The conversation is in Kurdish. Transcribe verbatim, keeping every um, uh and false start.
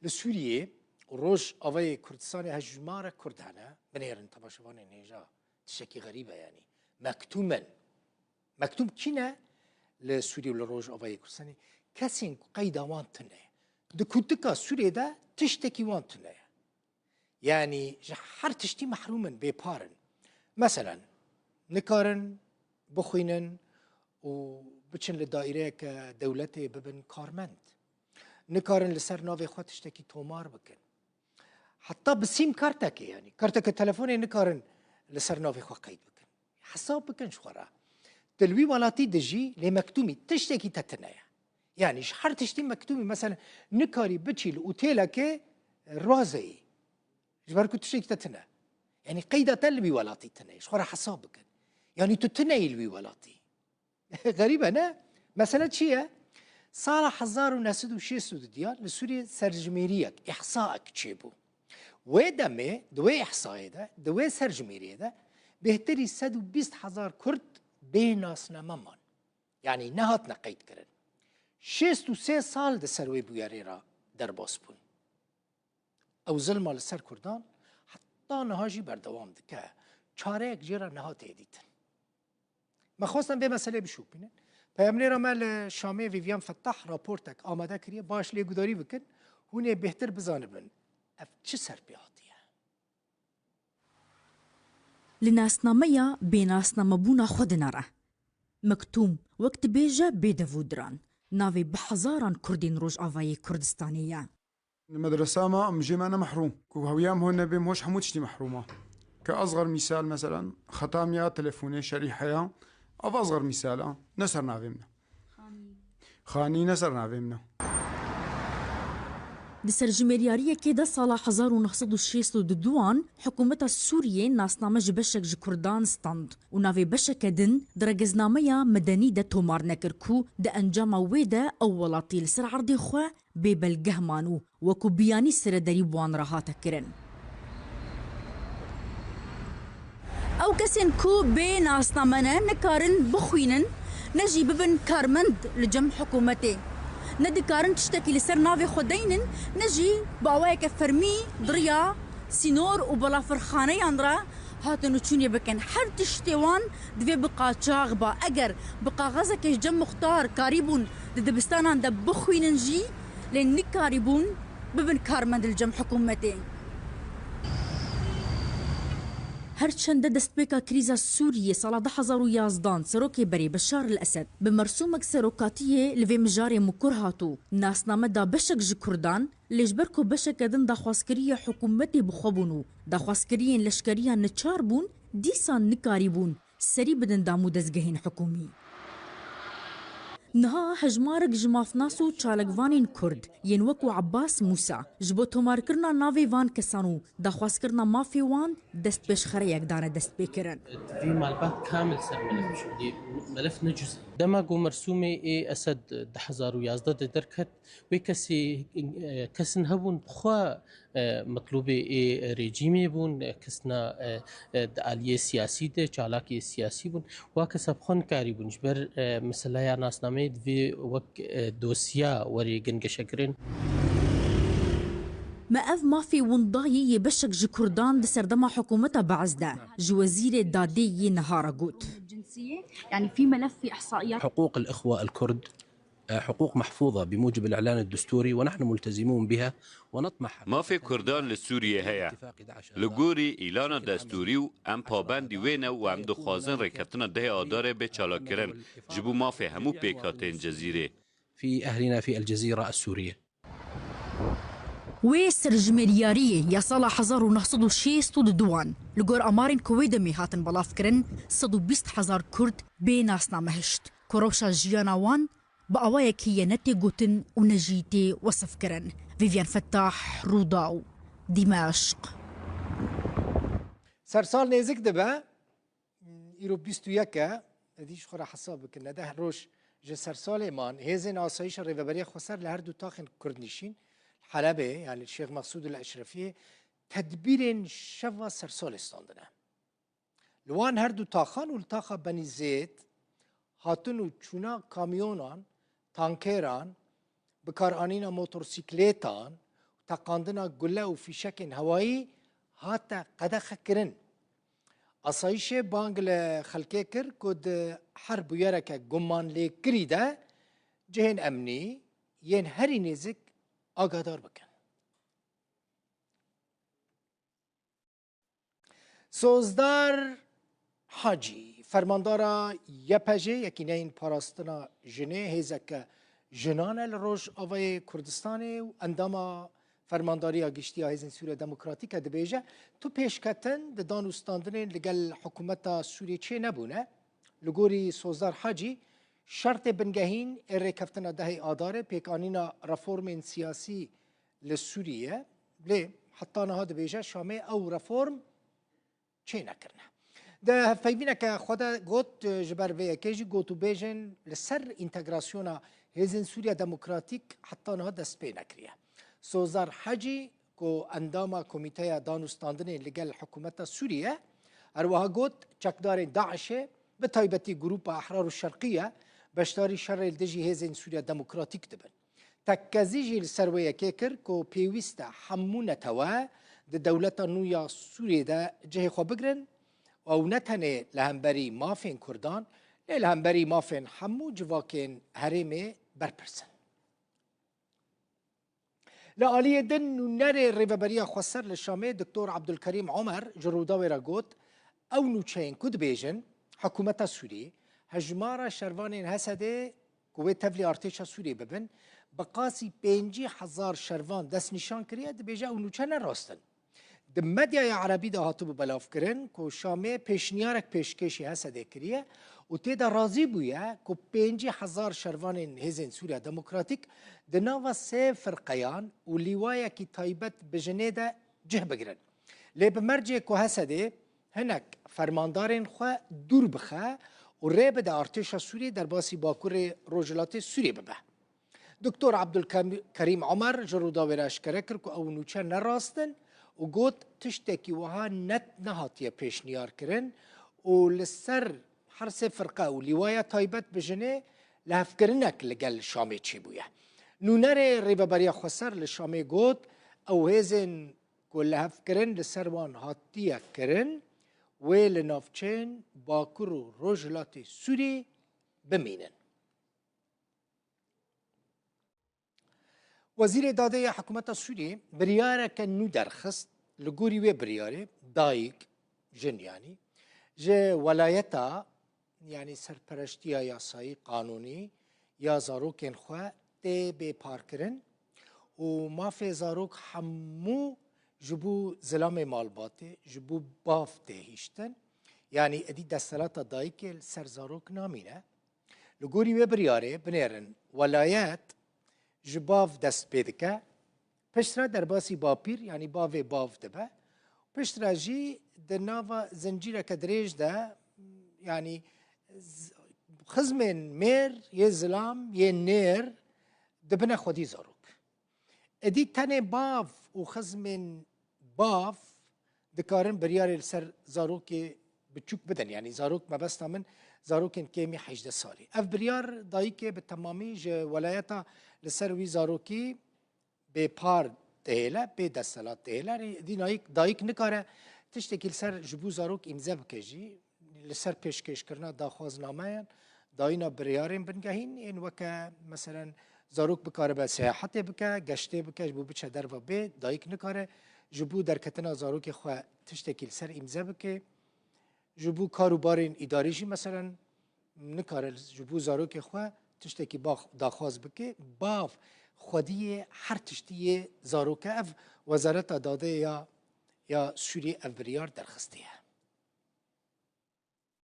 Li Sûriyê û Rojavayê Kurdistanê hejmara Kurd hene. Binêrin temaşevanên hêja, tiştekî xerîb e yanî. Mektûm in. Mektûm kî ne? Li Sûriyê û li Rojavayê Kurdistanê kesên ku qeyda wan tune ye. Di kutika Sûriyê de tiştekî wan tune ye. Yanî ji her tiştî mehrûm in, bêpar in. Meselen, nikarin bixwînin û biçin li daîreyeke dewletê bibin karmend. Nikarin li ser navê xwe tiştekî tomar bikin. Heta bi sîm kartekê, yanî karteke telefonê nikarin li ser navê xwe qeyd bikin. Hesab bikin ji xwe re. Tu li wî welatî dijî, lê mektûmî tiştekî te tune ye. Yanî ji her tiştî mektûmî, mesela nikarî biçî li otêlekê razeyî. Ji ber ku tiştekî te tune. Yanî qeyda te li wî welatî tune ye. Ji xwe re hesab bikin. Yanî tu tune yî li wî welatî. Xerîb e, ne? Mesele çi ye? Sala hezar û neh sed û şêst û du diya li Sûriyê serjimêriyek, îhsaek çêbû. Wê demê, di wê îhsayê de, di wê serjimêriyê de bêhtirî sed û bîst hezar Kurd bê nasname man. Yanî nehatine qeydkirin. Şêst û sê sal di ser wê bûyerê re derbas bûn. Ew zilma li ser Kurdan heta niha jî berdewam dike. Çareyek jê re nehatê dîtin. Me xwestin vê meseleyê bişopînin. Peyamnêra me li Şamê Vivian Fettah raportek amade kiriye. Baş lê gudarî bikin. Hûn ê bêhtir bizanibin ev çi ser pê hatiye. Li nasnameya bênasnamebûna xwe dinere. Mektûm, wek dibêje bêdev û diran, navê bi hezaran Kurdên Rojavayê Kurdistanê ye. Li medresa me em jê me ne mehrûm. Ku hewiyam hûn nebêm hoş hemû tiştî mehrûm e. Ke ezxer mîsal meselen xetamiya telefonê şerîheya ev ezxer mîsal e. Ne ser navê min e. Xanî ne ser navê min e. Di serjimêriyariyekê de sala hezar û neh sed û şêst û duduan hikûmeta Sûriyê nasname ji beşek ji Kurdan stand û navê beşeke din di regeznameya medenî de tomar nekir ku di encama wê de ew welatî li ser erdê xwe bê belgeh man û wekû biyanî serederî bi wan re hate kirin. Ew kesên ku bê nasname ne, nikarin bixwînin, ne jî bibin karmend li cem hikûmetê. Ne dikarin tiştekî li ser navê xwe deynin, ne jî bi awayeke fermî di riya sînor û balafirxaneyan re hatin û çûnê bikin. Her tiştê wan divê bi qaçax ba. Eger bi kaxezekê ji cem muxtar karîbûn di dibistanan de bixwînin jî, lê nikarîbûn bibin karmend li cem hikûmetê. Her çende destpêka krîza Sûriyê sala du hezar û yazdan serokê berê Beşar el Esed bi mersûmek serokatiyê li vê mijarê mikur hat û nasname da beşek ji Kurdan, lê ji ber ku beşeke din daxwazkiriyê hikûmetê bi xwe bûn û daxwazkiriyên leşkeriyan neçar bûn, dîsan nikarîbûn serî bidin dam û dezgehên hikûmî. Niha hejmarek ji mafnas û çalakvanên Kurd yên wekû Ebbas Mûsa ji bo tomarkirina navê van kesan û daxwazkirina mafê wan destpêşxereyek dane destpêkirin. Divê malbat kamil ser melef bişo. Dê melef ne cuzî. Dema ku mersûmê ê Esed du hezar û yazdeh de derket, wê kesê, e, kesin hebûn xwe, e, mitlûbê ê rejîmê bûn, e, kesna, e, e, di aliyê siyasî de çalakê siyasî bûn. Wa kesa bi xwe nikarîbûn ji ber, e, meseleya nasnameyê divê wek, e, dosya werê gengeşekirin. Me ev mafê windayî yê beşek ji Kurdan di serdema hikûmeta Be'es de ji Wezîrê Dadê yê niha re got. Hiqûq el-ixwe el-Kurd, hiqûq mehfûza bi mucib el-i'lan el-dustûrî we nahnu multezimûn biha we netmeh. Mafê Kurdan li Sûriyê heye. Li gorî îlana destûrî û em pabendî wê ne û em dixwazin rêkeftina dehê Adarê bê çalakkirin ji bo mafê hemû pêkhateyên Cezîrê. Fî ehlina fî el-Cezîra es-Sûriye. Wê serjimêriyariyê ya sala hezar û neh sed û şêst û duduan, li gor amarên ku wê demê hatin belavkirin, sed û bîst hezar Kurd bê nasname hişt, ku rewşa jiyana wan bi awayekî ye ne tê gotin û ne jî tê wesifkirin. Vîvyen Fettah, Rûdaw, Dîmeşq. Sersal nêzik dibe. Îro bîst û yek e, êdî ji xwe re hesab bikin, neh deh roj ji sersalê man, hêzên asayîşa Rêveberiya Xweser li her du taxên Kurdnişîn, li Helebê, yanî li Şêx Mexsûd û li Eşrefiyê, tedbîrên şeva sersalê standine. Li wan her du taxan û li taxa Benî Zêd, hatin û çûna kamyonan, tankeran, bikaranîna motorsîklêtan û teqandina gule û fîşekên hewayî hate qedexekirin. Asayîşê bang li xelkê kir ku di her bûyereke gumanlêkirî de cihên emnî yên herî nêzik agadar bikin. Sozdar Hacî, fermandara Y P J, Yekîneyên Parastina Jinê, hêzeke jinan e li Rojavayê Kurdistanê û endama Fermandariya Giştî ya Hêzên Sûriya Demokratîk e, dibêje, tu pêşketin di dan û standinên li gel hikûmeta Sûriyê çênebûne. Li gorî Sozdar Hacî, şertê bingehîn ê rêkeftina dehê Adarê pêkanîna reformên siyasî li Sûriyê ye. Lê heta niha dibêje Şamê ew reform çênekirine. Di hevpeyvîneke xwe de got, ji ber vê yekê jî gotûbêjên li ser întegrasyona Hêzên Sûriya Demokratîk heta niha dest pê nekiriye. Sozdar Hecî, ku endama Komîteya Dan û Standinê li gel hikûmeta Sûriyê ye, her wiha got, çekdarên DAIŞê, bi taybetî Grûpa Ehrar û Şerqî ye, beşdarî şerê li dijî Hêzên Sûriya Demokratîk dibin. Tekkezî jî li ser wê yekê kir ku pêwîst e hemû netewe di dewleta nû ya Sûriyê de cihê xwe bigirin û ew ne tenê li hemberî mafên Kurdan, lê li hemberî mafên hemû civakên herêmê berpirs in. Li aliyê din nûnerê Rêveberiya Xweser li Şamê Doktor Abdulkerîm Omer ji Rûdawê re got, ew nûçeyên ku dibêjin hikûmeta Sûriyê hejmara şervanên H S D ku wê tevlî artêşa Sûriyê bibin, bi qasî pêncî hezar şervan destnîşan kiriye, dibêje ew nûçe ne rast in. Di medyaya erebî de hatibû belavkirin ku Şamê pêşniyarek pêşkêşî H S D kiriye û tê de razî bûye ku pêncî hezar şervanên Hêzên Sûriya Demokratîk di nava sê firqeyan û lîwayekî taybet bi jinê de cih bigirin. Lê bi mercê ku H S D hinek fermandarên xwe dûr bixe û rê bide artêşa Sûriyê derbasî Bakurê Rojhilatê Sûriyê bibe. Doktor Abdulkerîm Omer ji Rûdawê re eşkere kir ku ew nûçe ne rast in û got, tiştekî wiha net nehatiye pêşniyarkirin û li ser her sê firqe û lîwaya taybet bi jinê lihevkirinek li gel Şamê çêbûye. Nûnerê Rêveberiya Xweser li Şamê got, ew hêzên ku lihevkirin li ser wan hatiye kirin, wê li navçeyên Bakur û Rojhilatê Sûrî bimînin. Wezîrê Dadê ya Hikûmeta Sûriyê biryareke nû derxist. Li gorî wê biryarê dayik, jin yanî, ji welayeta, yanî serpereştiya yasayî, qanûnî ya zarokên xwe tê bêparkirin û mafê zarok hemû ji bo zilamê malbatê, ji bo bav tê hiştin. Yanî êdî desthilata dayikê li ser zarok namîne. Li gorî wê biryarê binêrin, welayet ji bav dest pê dike, piştre derbasî bapîr, yanî bavê bav dibe. Piştre jî di nava zincîreke dirêj de, yanî z-, xizmên mêr, yê zilam, yê nêr dibine xwedî zarok. Êdî tenê bav û xizmên bav dikarin biryarê li ser zarokê biçûk bidin. Yanî zarok, mebesta min zarokên kêmî hejdeh salî. Ev biryar dayikê bi temamî ji welayeta li ser wî zarokî bêpar dihêle, bê desthilat dihêle. Êdî dayik, dayik nikare tiştekî li ser ji bo zarok îmze bike jî. Li ser pêşkêşkirina daxwaznameyan, dayîna biryarên bingehîn ên weke, meselen, zarok bikaribe seyahatê bike, geştê bike, ji bo biçe derve bê, dayik nikare ji bo derketina zarokê xwe tiştekî li ser îmze bike. Ji bo kar û barên îdarî jî, meselen, nikare ji bo zarokê xwe tiştekî bax-, daxwaz bike. Bav xwediyê her tiştî yê zarok e. Ev Wezareta Dadê ya, ya Sûriyê ev biryar derxistiye.